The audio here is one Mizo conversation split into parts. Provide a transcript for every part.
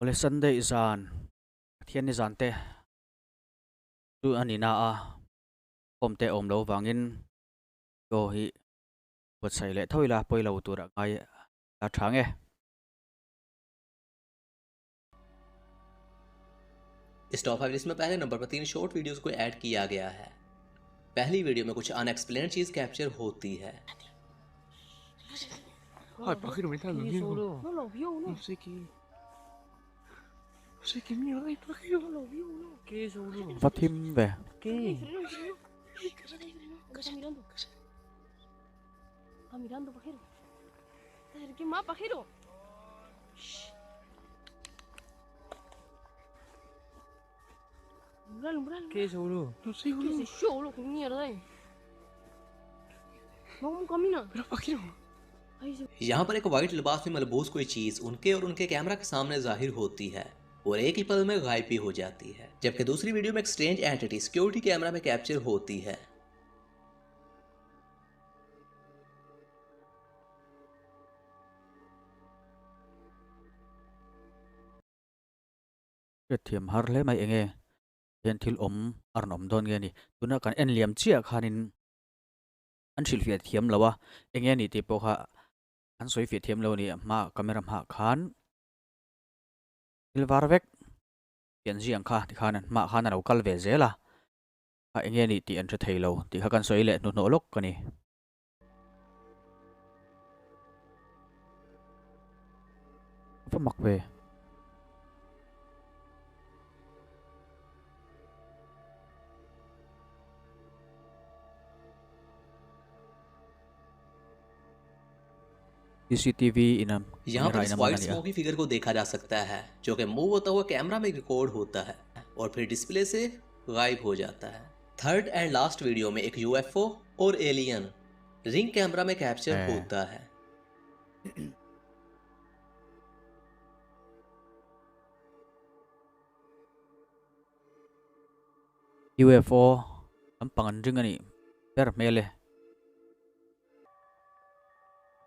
Awle Sunday zan Pathianni zan te chu a ni na a form te awm loh vangin aw hi buatsaih leh tho ila pawi lo tur a ngai a tha nge. इस top five list में पहले number पर तीन short videos को add किया गया है। पहली वीडियो में कुछ अनएक्सप्लेन्ड चीज कैप्चर होती है। Ay, pajero, me está ¿Qué es eso, durmiendo. boludo? No lo vio, No boludo. sé qué. No sé qué mierda es, pajero. No lo vio, boludo. ¿Qué es eso, boludo? Va thim ve. ¿Qué? Freno, freno. Está mirando. Está mirando, pajero. ¿Qué más, pajero? Shh. Umbral, umbral. ¿Qué es eso, boludo? No sé, ¿Qué boludo. sé yo, boludo? ¿Qué mierda es? Vamos, camina. Pero, pajero. Ahí se यहाँ पर एक white लिबास में मलबूस कोई चीज उनके और उनके कैमरा के सामने जाहिर होती है और एक ही पल में गायब भी हो जाती है, जबकि दूसरी वीडियो में एक strange entity security camera में कैप्चर होती है। Thiam har hle mai enge hian thil awm a rawn awm dawn nge ni tuna kan en liam chiah khanin an hrilhfiah thiam lo a enge ni tih pawh kha an sawi fiah thiam lo a ni a hmaah camera hmaah khan thil var vek pian ziang kha tikhan an hmaah khan a lo kal ve zel a a enge ni tih an hre thei lo tih kha kan sawi leh hnuhnawh lawk a ni. Va mak ve. CCTV in यहाँ पर camera इस in a man white a ni a. Smoky figure को देखा जा सकता है जो कि मूव होता हुआ कैमरा में रिकॉर्ड होता है और फिर डिस्प्ले से गायब हो जाता है। Third and last video में एक यूएफओ और alien ring camera में कैप्चर है। होता है। UFO lampang an ring a nih ber hmel e.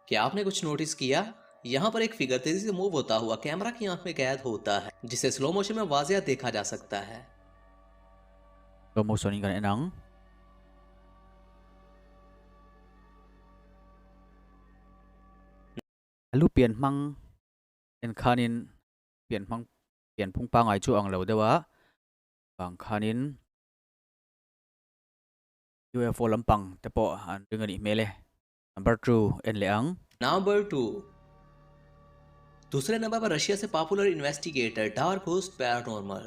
क्या आपने कुछ नोटिस किया? यहाँ पर एक फिगर तेजी से मूव होता हुआ कैमरा की आंख में कैद होता है, जिसे स्लो मोशन में वाजिया देखा जा सकता है। Slow motion in kan en ang. Alu pian hmang en khanin pian hmang pian phung pangai chu ang lo deuh a vang khanin UFO lampang te pawh an ring a nih hmel e. Number 2 en leh ang. Number 2, दूसरे number पर Russia से popular investigator dark host paranormal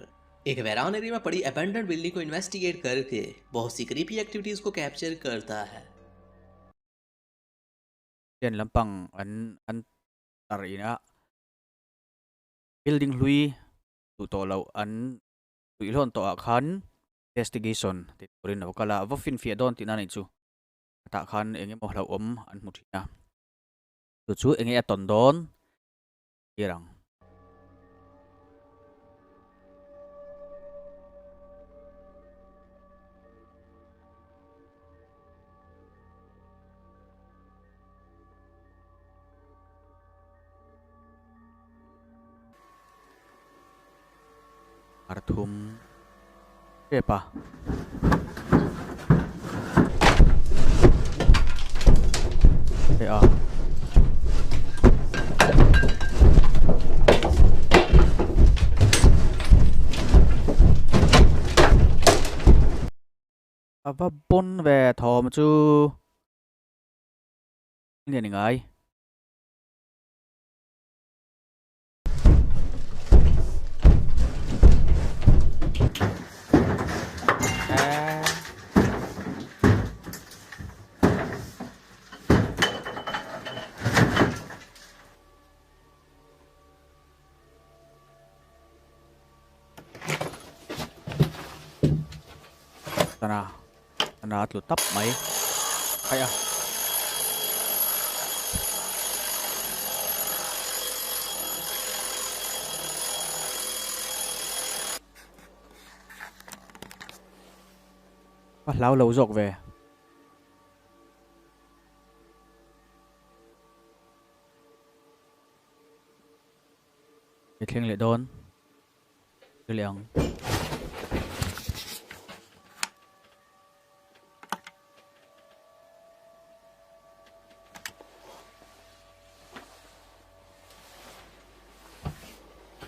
एक वैरान area में पड़ी abandoned building को investigate करके बहुत सी क्रीपी एक्टिविटीज को कैप्चर करता है। Hian lampang an an tar ina building hlui duh tawh loh an tui hlawn tawh ah khan investigation tih turin a kal a va finfiah dawn tihna anih chu tah khan eng emaw hlauhawm an hmu thin a chu chu enge a tawn dawn tir ang. Arthum tep a. Hei a. A va pawn ve thawm chu nge ni ngai. Tana tana a tlu tap mai khai a. A hlau lo zawk ve. Ka thleng leh dawn. Ka leh ang.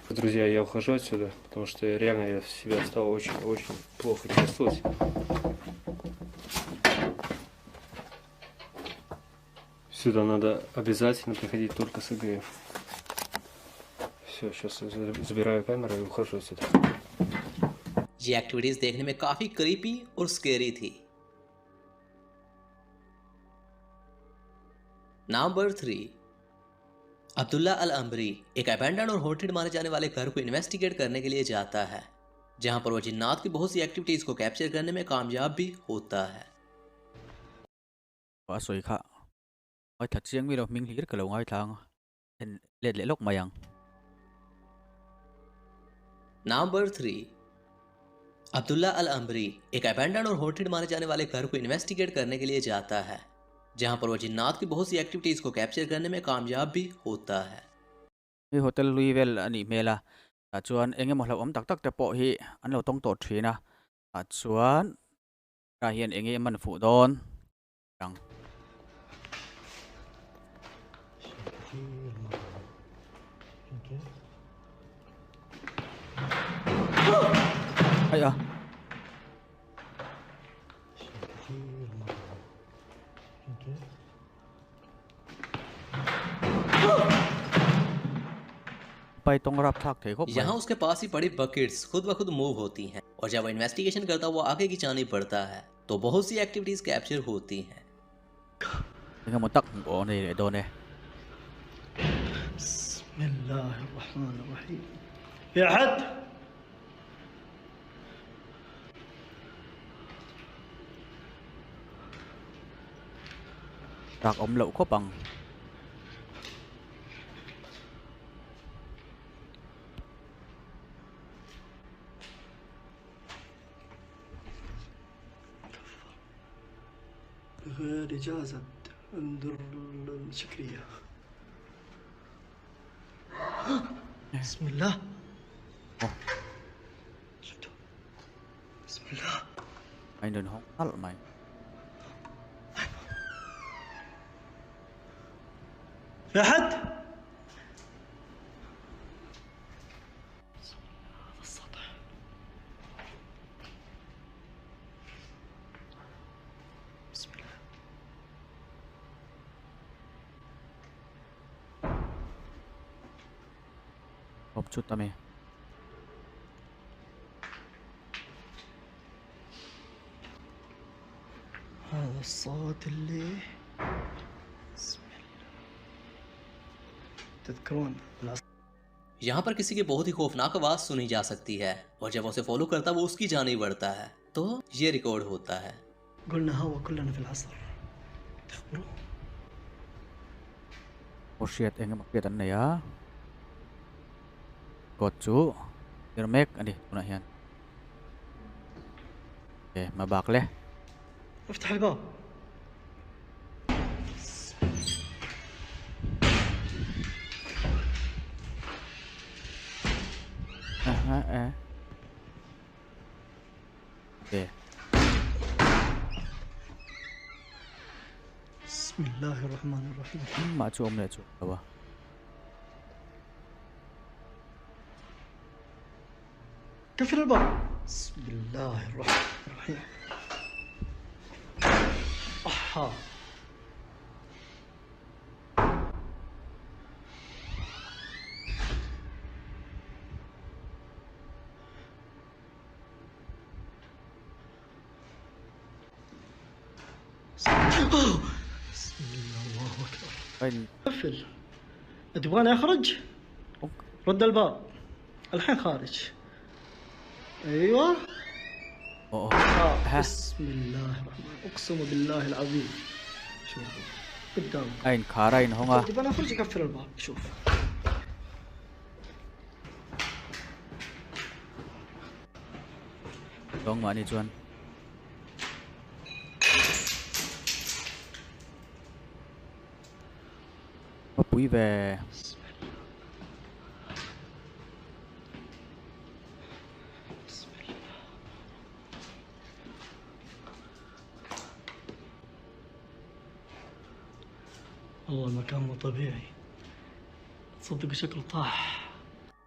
Друзья, я ухожу отсюда, потому что реально я себя стал очень-очень плохо чувствовать. Сюда надо обязательно приходить только с ИГФ. Все, сейчас забираю камеру и ухожу отсюда. ये activities देखने में काफी creepy और scary थी। Number 3, Abdullah अल अमरी एक अबैंडन और हॉन्टेड माने जाने वाले घर को इन्वेस्टिगेट करने के लिए जाता है, जहां पर वो जिन्नात की बहुत सी एक्टिविटीज को कैप्चर करने में कामयाब भी होता है। A sawi kha ngaithla chiang mi lo hming hlir ka lo ngaithla ang en let leh lawk mai ang. Number 3, Abdullah अल अमरी एक अबैंडन और हॉन्टेड माने जाने वाले घर को इन्वेस्टिगेट करने के लिए जाता है, जहां पर वो जिन्नात की बहुत सी एक्टिविटीज को कैप्चर करने में कामयाब भी होता है। Hei hotel lui vel a nih hmel a, tah chuan eng emaw hlauhawm tak tak te pawh hi an lo tawng tawh thin a, tah chuan tah hian eng nge a man fuh dawn ang. Ai a. Pai tawng rap thlak thei khawp mai. यहाँ उसके पास ही पड़ी buckets खुद ब खुद move होती हैं और जब वो इन्वेस्टिगेशन करता हुआ आगे की जानिब बढ़ता है तो बहुत सी एक्टिविटीज कैप्चर होती हैं। Engemaw tak hmuh awh nei leh dawn e. Bismillahirrahmanirrahim. Ya had. Rak awm loh khawp ang. غير إجازة انظر الشكرية. بسم الله. شفتوا؟ بسم الله. Anh đừng hóng tắt mày. في أحد؟ هذا السطح. بسم الله. Hộp chút tao mày. هذا الصوت اللي بسم الله. تذكرون العصر. यहाँ पर किसी की बहुत ही खौफनाक आवाज सुनी जा सकती है और जब उसे फॉलो करता वो उसकी जानिब बढ़ता है तो ये रिकॉर्ड होता है। قلنا هوا كلنا في العصر. تخبروا؟ Hriat eng emaw hriat an nei a. Kawt chu tir mek a ni tunah hian. E hma bak le. افتح الباب. E. بسم الله الرحمن الرحيم. Mah chu awm leh chu lo a. قفل الباب. بسم الله الرحمن الرحيم. أحا. بسم الله الله أكبر. قفل. تبغاني أخرج؟ رد الباب. الحين خارج. أيوه. بسم الله الرحمن. أقسم بالله العظيم. شوفوا قدامك. أين كارين هنا؟ تبغاني أخرج قفل الباب. شوف. Dong mà đi chuan. Có bụi về. والله المكان مو طبيعي تصدق شكله طاح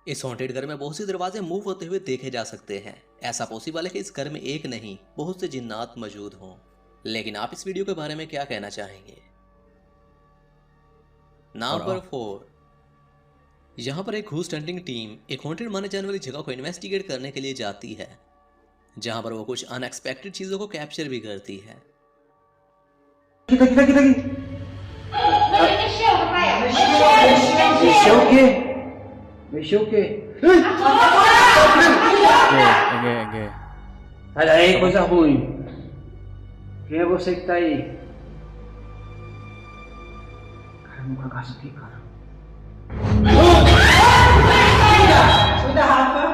इस हॉन्टेड घर में बहुत से दरवाजे मूव होते हुए देखे जा सकते हैं। ऐसा पॉसिबल है कि इस घर में एक नहीं बहुत से जिन्नात मौजूद हों। लेकिन आप इस वीडियो के बारे में क्या कहना चाहेंगे? नंबर 4, यहाँ पर एक घोस्ट हंटिंग टीम एक हॉन्टेड माने जाने वाली जगह को इन्वेस्टिगेट करने के लिए जाती है, जहाँ पर वो कुछ अनएक्सपेक्टेड चीजों को कैप्चर भी करती है। Mexeu o quê? Sai daí, coisa ruim. Quem é você que tá aí? Caramba, um cagaço aqui, cara. Cuida, Rafa.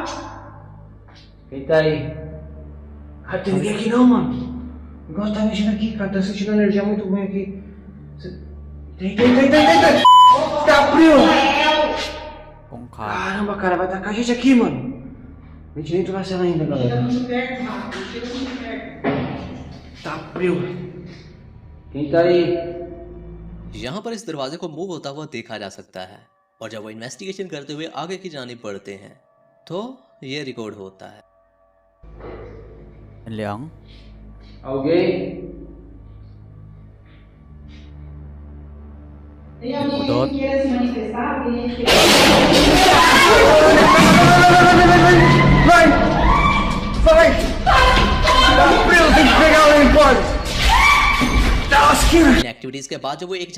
Quem tá aí? Cara, tem ninguém aqui não, mano. O negócio tá mexendo aqui, cara. Tô sentindo uma energia muito ruim aqui. Tem. Tá frio! Caramba, cara, vai tacar a gente aqui, mano. A gente nem entrou na cela ainda, galera. Chega muito perto, Rafa. Chega muito perto. Tá frio. Quem tá aí? यहाँ पर इस दरवाजे को मूव होता हुआ देखा जा सकता है और जब वो इन्वेस्टिगेशन करते हुए आगे की जानिब बढ़ते हैं तो ये रिकॉर्ड होता है। Leão. Alguém? Tem alguém que queira se manifestar? Alguém que... Vai! Vai! Tá frio, tem que pegar o embora! Tá lasqueira! Activities के बाद जब वो एक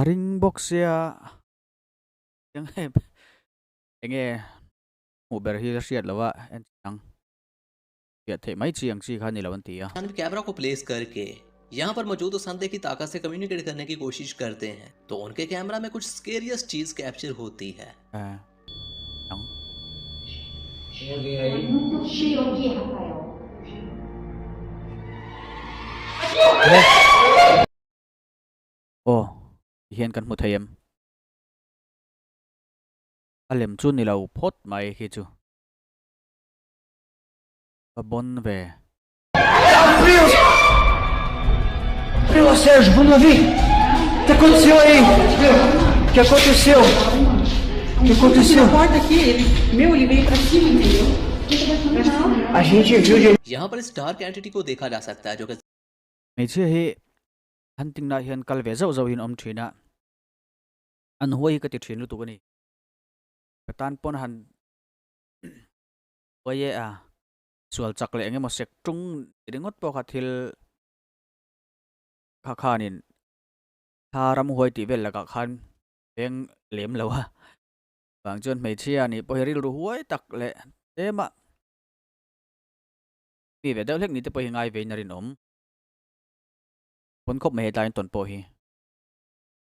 ring box ya yang enge mu ber hi hriat lawa en chang ya the mai chi ang chi kha ni lawan ti a camera को प्लेस करके यहाँ पर मौजूद उस अंधे की ताकत से कम्युनिकेट करने की कोशिश करते हैं तो उनके कैमरा में कुछ स्केरियस चीज कैप्चर होती है। Oh, hian kan hmu thei em. A lem chu ni lo phawt mai khi chu. Ka bon ve. Primo Sérgio, vamos ouvir. O que aconteceu aí? O que aconteceu? O que aconteceu? A porta aqui, ele, meu, ele veio pra cima, entendeu? A gente viu de यहाँ पर इस dark entity को देखा जा सकता है जो कि hmeichhia hi hunting na hian kal ve zauh zauh hin awm thin a an huai hi ka ti thin lutuk ani ka tan pawn han huai e a sual chak leh engemaw sek tung ringawt pawh kha thil kha khanin tha ram huai tih vel lakah khan veng lem lo a vang chuan hmeichhia ni pawh hi rilru huai tak leh tlema mi ve deuh hlek ni te pawh hi ngai vein a rinawm phone khawp mai hetlaiin tawn pawh hi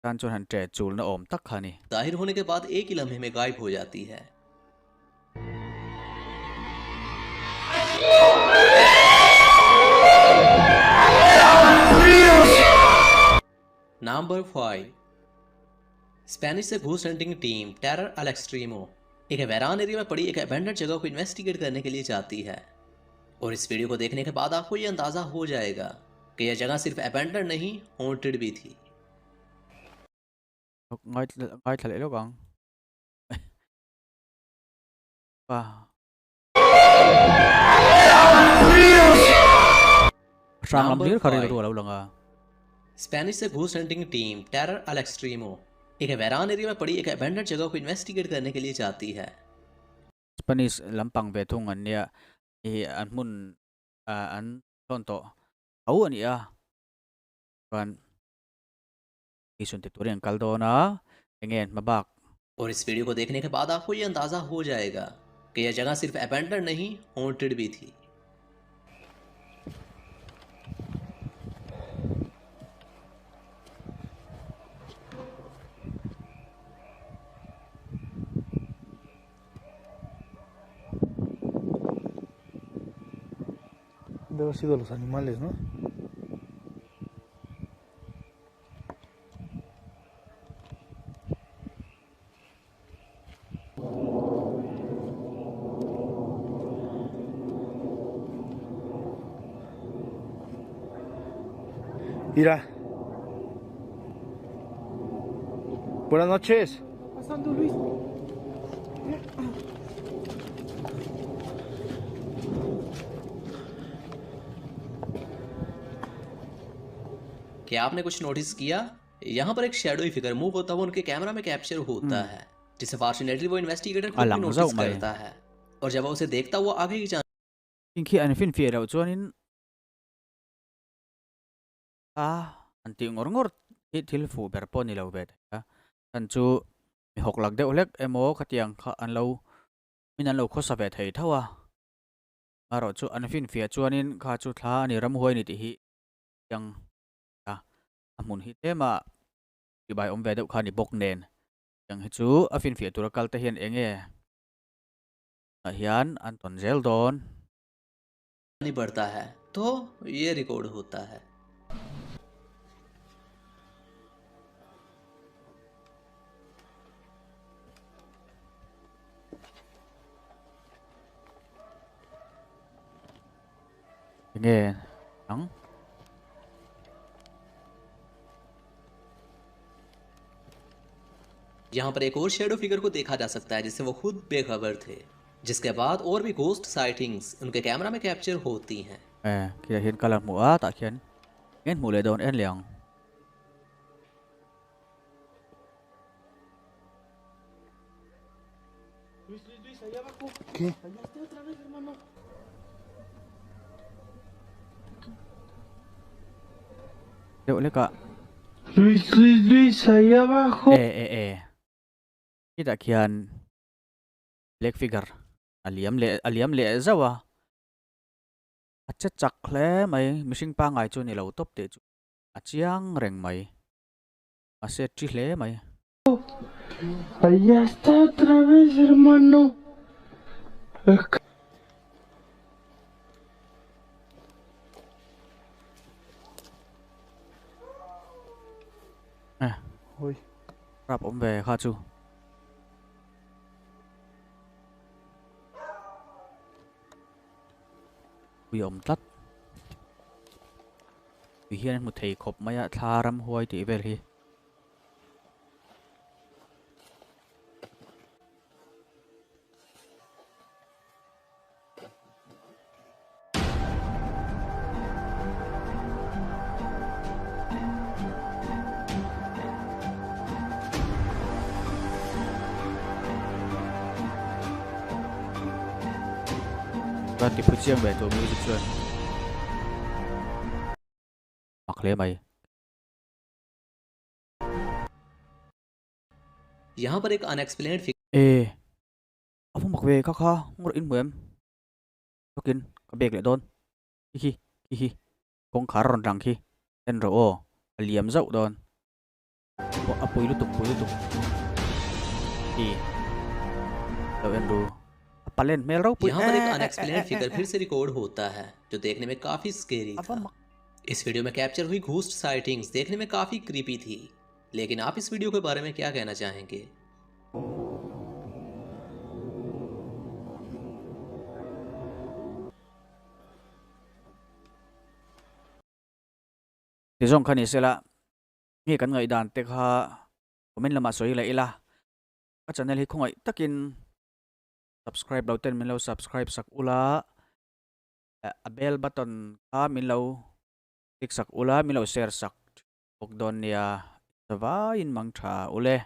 tan chuan han ṭe chul na awm tak kha ni. जाहिर होने के बाद एक ही लम्हे में गायब हो जाती है। नंबर 5, स्पेनिश से ghost hunting team terror al extremo एक वैरान एरिया में पड़ी एक अबेंडन्ड जगह को इन्वेस्टिगेट करने के लिए जाती है और इस वीडियो को देखने के बाद आपको ये अंदाजा हो जाएगा कि यह जगह सिर्फ अबेंडन्ड नहीं हॉन्टेड भी थी। स्पेनिश से ghost hunting team terror al extremo एक वैरान एरिया में पड़ी एक अबेंडन्ड जगह को इन्वेस्टिगेट करने के लिए जाती है। स्पेनिश लमपang ve thung an nia i an hmun an thawn tawh tho ani a chuan isun ti turin an kal dawn a enge an hmabak. और इस वीडियो को देखने के बाद आपको ये अंदाजा हो जाएगा कि यह जगह सिर्फ अबेंडन्ड नहीं हॉन्टेड भी थी। Debe haber sido los animales, ¿no? Mira. Buenas noches. Pasando, Luis. क्या आपने कुछ नोटिस किया? यहाँ पर एक shadowy figure move होता हुआ उनके कैमरा में कैप्चर होता है, जिसे फॉर्चुनेटली वो इन्वेस्टिगेटर खुद A भी lang notice zauh mai. करता है और जब वो उसे देखता हुआ आगे की Khing khi an finfiah loh chuanin a an tih ngawr ngawr hi thil fuh ber pawh a ni lo ve thei a. Chhan chu mi hawk lak deuh hlek emaw khatiang kha an lo min an lo khawsa ve thei tho a. Amaherawh chu an finfiah chuanin kha chu thla a ni ramhuai ni tih hi chiang a, a hmun hi tlema tihbai awm ve deuh kha a ni bawk nen. Tiang hi chu a finfiah tura kal te hian eng nge ah hian an tawn zel dawn. बढ़ता है तो ये record होता है। Eng nge ang? यहाँ पर एक और शेडो फिगर को देखा जा सकता है जिससे वो खुद बेखबर थे, जिसके बाद और भी घोस्ट साइटिंग्स उनके कैमरा में कैप्चर होती हैं। Eh, khilai hian ka la hmuh a, tah khian eng hmuh leh dawn en leh ang. Luis, Luis, Luis, allá abajo. ¿Qué? Allá está otra vez, hermano. Deuh lek ah. Luis, Luis, Luis, allá abajo. Eh eh eh. Khitah khian black figure a liam leh a liam leh zauh a. A che chak hle mai mihring pangngai chu ni lo tawp tih chu a chiang reng mai. Mahse a thi hle mai. Allá está otra vez, hermano. Eh. Ui. Rap awm ve kha chu. Ui awm tlat. Ui hian an hmu thei khawp mai a thla ramhuai tih vel hi. Chuan ti phu chiang ve tur music chuan mak hle mai. यहाँ पर एक unexplained E a va mak ve kha kha ngawrh in hmu em lawkin ka bag leh dawn khi khi khi khi kawngkhar rawn rang khi en rawh aw a liam zauh dawn pawh a pui lutuk pui lutuk khi lo en ru a palen hmel ropui यहाँ पर एक e e unexplained e figure e फिर से record होता है जो देखने में काफी स्केरी a va था। mak इस वीडियो में कैप्चर हुई घोस्ट साइटिंग्स देखने में काफी क्रीपी थी, लेकिन आप इस वीडियो के बारे में क्या कहना चाहेंगे? Ti zawng kha ni sela nge kan ngaih dan te kha comment lamah sawi leh ila ka channel hi khawngaih takin subscribe lo ten min lo subscribe sak ula a bell button kha min lo click sak ula min lo share sak bawk dawn nia zavaiin mang tha ule.